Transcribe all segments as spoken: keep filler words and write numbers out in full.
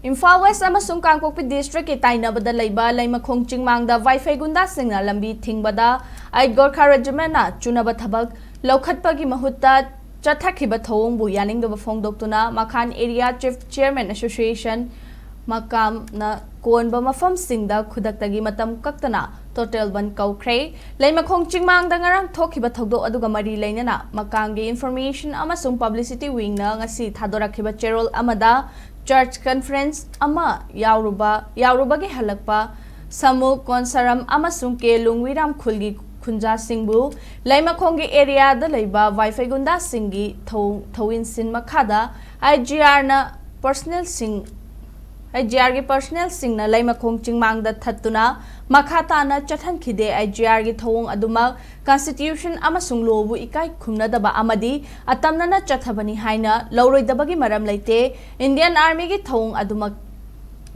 Imphal west ꯑꯃꯁꯨꯡ ꯀꯥꯡꯄꯣꯛꯄꯤ ꯗꯤꯁꯇ꯭ꯔꯤꯛꯀꯤ ꯇꯥꯏꯅꯕꯗ ꯂꯩꯕ ꯂꯩꯃꯈꯣꯡ ꯆꯤꯡꯃꯥꯡꯗ ꯋꯥꯏꯐꯩ ꯒꯨꯟꯗꯥꯁꯤꯡꯅ ꯂꯝꯕꯤ ꯊꯤꯡꯕꯗ ꯑꯩꯠ ꯒꯣꯔꯈꯥ ꯔꯦꯖꯤꯃꯦꯟꯅ ꯆꯨꯅꯕ ꯊꯕꯛ ꯂꯧꯈꯠꯄꯒꯤ ꯃꯍꯨꯠꯇ ꯆꯠꯊꯈꯤꯕ ꯊꯧꯑꯣꯡꯕꯨ ꯌꯥꯅꯤꯡꯗꯕ ꯐꯣꯡꯗꯣꯛꯇꯨꯅ ꯃꯈꯥꯟ ꯑꯦꯔꯤꯌꯥ ꯆꯤꯐ ꯆꯤꯌꯔꯃꯦꯟ ꯑꯦꯁꯣꯁꯤꯌꯦꯁꯟ ꯃꯀꯥꯝꯅ ꯀꯣꯟꯕ ꯃꯐꯝꯁꯤꯡꯗ ꯈꯨꯗꯛꯇꯒꯤ ꯃꯇꯝ ꯀꯛꯇꯅ ꯇꯣꯇꯦꯜ ꯕꯟ ꯀꯧꯈ꯭ꯔꯦ꯫ ꯂꯩꯃꯈꯣꯡ ꯆꯤꯡꯃꯥꯡꯗ ꯉꯔꯥꯡ ꯊꯣꯛꯈꯤꯕ ꯊꯧꯗꯣꯛ ꯑꯗꯨꯒ ꯃꯔꯤ ꯂꯩꯅꯅ ꯃꯀꯥꯝꯒꯤ ꯏꯟꯐꯣꯔꯃꯦꯁꯟ ꯑꯃꯁꯨꯡ ꯄꯕ꯭ꯂꯤꯁꯤꯇꯤ ꯋꯤꯡꯅ ꯉꯁꯤ ꯊꯥꯗꯣꯔꯛꯈꯤꯕ ꯆꯦꯔꯣꯜ ꯑꯃꯗ ꯆꯔꯆ ꯀꯟꯐꯔꯦꯟꯁ ꯑꯃ ꯌꯥꯎꯔꯨꯕ ꯌꯥꯎꯔꯨꯕꯒꯤ ꯍꯜꯂꯛꯄ ꯁꯃꯨ ꯀꯣꯟꯁꯔꯝ ꯑꯃꯁꯨꯡ ꯀꯦ ꯂꯨꯡꯋꯤꯔꯥꯝ ꯈꯨꯜꯒꯤ ꯈꯨꯟꯖꯥꯁꯤꯡꯕꯨ ꯂꯩꯃꯈꯣꯡꯒꯤ ꯑꯦꯔꯤꯌꯥꯗ ꯂꯩꯕ ꯋꯥꯏꯐꯩ ꯒꯨꯟꯗꯥꯁꯤꯡꯒꯤ ꯊꯧ- ꯊꯧꯏꯟꯁꯤꯟ ꯃꯈꯥꯗ ꯑꯥꯏ ꯖꯤ ꯑꯥꯔꯅ ꯄꯔꯁꯅꯦꯜꯁꯤꯡ ꯑꯥꯏ ꯖꯤ ꯑꯥꯔꯒꯤ ꯄꯔꯁꯅꯦꯜꯁꯤꯡꯅ ꯂꯩꯃꯈꯣꯡ ꯆꯤꯡꯃꯥꯡꯗ ꯊꯠꯇꯨꯅ ꯃꯈꯥ ꯇꯥꯅ ꯆꯠꯍꯟꯈꯤꯗꯦ꯫ ꯑꯥꯏ ꯖꯤ ꯑꯥꯔꯒꯤ ꯊꯧꯑꯣꯡ ꯑꯗꯨꯃꯛ ꯀꯟꯁꯇꯤꯇ꯭ꯌꯨꯁꯟ ꯑꯃꯁꯨꯡ ꯂꯣꯕꯨ ꯏꯀꯥꯏ ꯈꯨꯝꯅꯗꯕ ꯑꯃꯗꯤ ꯑꯇꯝꯅꯅ ꯆꯠꯊꯕꯅꯤ ꯍꯥꯏꯅ ꯂꯧꯔꯣꯏꯗꯕꯒꯤ ꯃꯔꯝ ꯂꯩꯇꯦ꯫ ꯏꯟꯗꯤꯌꯟ ꯑꯥꯔꯃꯤꯒꯤ ꯊꯧꯑꯣꯡ ꯑꯗꯨꯃꯛ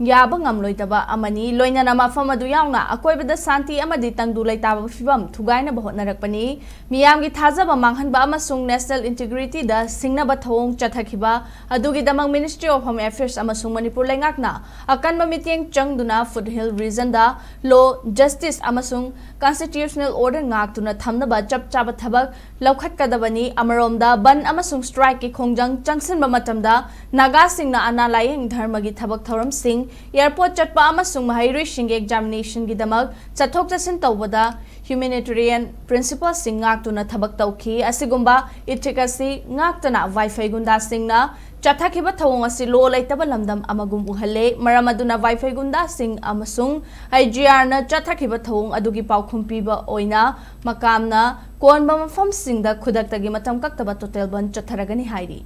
ꯌꯥꯕ ꯉꯝꯂꯣꯏꯗꯕ ꯑꯃꯅꯤ꯫ ꯂꯣꯏꯅꯅ ꯃꯐꯝ ꯑꯗꯨ ꯌꯥꯎꯅ ꯑꯀꯣꯏꯕꯗ ꯁꯥꯟꯇꯤ ꯑꯃꯗꯤ ꯇꯪꯗꯨ ꯂꯩꯇꯥꯕ ꯐꯤꯕꯝ ꯊꯨꯒꯥꯏꯅꯕ ꯍꯣꯠꯅꯔꯛꯄꯅꯤ꯫ ꯃꯤꯌꯥꯝꯒꯤ ꯊꯥꯖꯕ ꯃꯥꯡꯍꯟꯕ ꯑꯃꯁꯨꯡ ꯅꯦꯁꯅꯦꯜ ꯏꯟꯇꯤꯒ꯭ꯔꯤꯇꯤꯗ ꯁꯤꯡꯅꯕ ꯊꯧꯑꯣꯡ ꯆꯠꯊꯈꯤꯕ ꯑꯗꯨꯒꯤꯗꯃꯛ ꯃꯤꯅꯤꯁꯇ꯭ꯔꯤ ꯑꯣꯐ ꯍꯣꯝ ꯑꯦꯐꯤꯌꯔꯁ ꯑꯃꯁꯨꯡ ꯃꯅꯤꯄꯨꯔ ꯂꯩꯉꯥꯛꯅ ꯑꯀꯟꯕ ꯃꯤꯠꯌꯦꯡ ꯆꯪꯗꯨꯅ ꯐꯨꯠꯍꯤꯜ ꯔꯤꯖꯟꯗ ꯂꯣ, ꯖꯁꯇꯤꯁ ꯑꯃꯁꯨꯡ ꯀꯟꯁꯇꯤꯇ꯭ꯌꯨꯁꯅꯦꯜ ꯑꯣꯔꯗꯔ ꯉꯥꯛꯇꯨꯅ ꯊꯝꯅꯕ ꯆꯞ ꯆꯥꯕ ꯊꯕꯛ ꯂꯧꯈꯠꯀꯗꯕꯅꯤ꯫ ꯑꯃꯔꯣꯝꯗ ꯕꯟ ꯑꯃꯁꯨꯡ ꯁ꯭ꯇ꯭ꯔꯥꯏꯛꯀꯤ ꯈꯣꯡꯖꯪ ꯆꯪꯁꯤꯟꯕ ꯃꯇꯝꯗ ꯅꯥꯒꯥꯁꯤꯡꯅ ꯑꯅꯥ ꯂꯥꯌꯦꯡ ꯙꯔꯃꯒꯤ ꯊꯕꯛ ꯊꯧꯔꯝꯁꯤꯡ, ꯑꯦꯌꯔꯄꯣꯔꯠ ꯆꯠꯄ ꯑꯃꯁꯨꯡ ꯃꯍꯩꯔꯣꯏꯁꯤꯡꯒꯤ ꯑꯦꯛꯖꯥꯃꯤꯅꯦꯁꯟꯒꯤꯗꯃꯛ ꯆꯠꯊꯣꯛ ꯆꯠꯁꯤꯟ ꯇꯧꯕꯗ ꯍ꯭ꯌꯨꯃꯦꯅꯤꯇꯦꯔꯤꯌꯟ ꯄ꯭ꯔꯤꯟꯁꯤꯄꯜꯁꯤꯡ ꯉꯥꯛꯇꯨꯅ ꯊꯕꯛ ꯇꯧꯈꯤ꯫ ꯑꯁꯤꯒꯨꯝꯕ ꯏꯊꯤꯛ ꯑꯁꯤ ꯉꯥꯛꯇꯅ ꯋꯥꯏꯐꯩ ꯒꯨꯟꯗꯥꯁꯤꯡꯅ ꯆꯠꯊꯈꯤꯕ ꯊꯧꯑꯣꯡ ꯑꯁꯤ ꯂꯣ ꯂꯩꯇꯕ ꯂꯝꯗꯝ ꯑꯃꯒꯨꯝ ꯎꯍꯜꯂꯦ꯫ ꯃꯔꯝ ꯑꯗꯨꯅ ꯋꯥꯏꯐꯩ ꯒꯨꯟꯗꯥꯁꯤꯡ ꯑꯃꯁꯨꯡ ꯑꯥꯏ ꯖꯤ ꯑꯥꯔꯅ ꯆꯠꯊꯈꯤꯕ ꯊꯧꯑꯣꯡ ꯑꯗꯨꯒꯤ ꯄꯥꯎꯈꯨꯝ ꯄꯤꯕ ꯑꯣꯏꯅ ꯃꯀꯥꯝꯅ ꯀꯣꯟꯕ ꯃꯐꯝꯁꯤꯡꯗ ꯈꯨꯗꯛꯇꯒꯤ ꯃꯇꯝ ꯀꯛꯇꯕ ꯇꯣꯇꯦꯜ ꯕꯟ ꯆꯠꯊꯔꯒꯅꯤ ꯍꯥꯏꯔꯤ꯫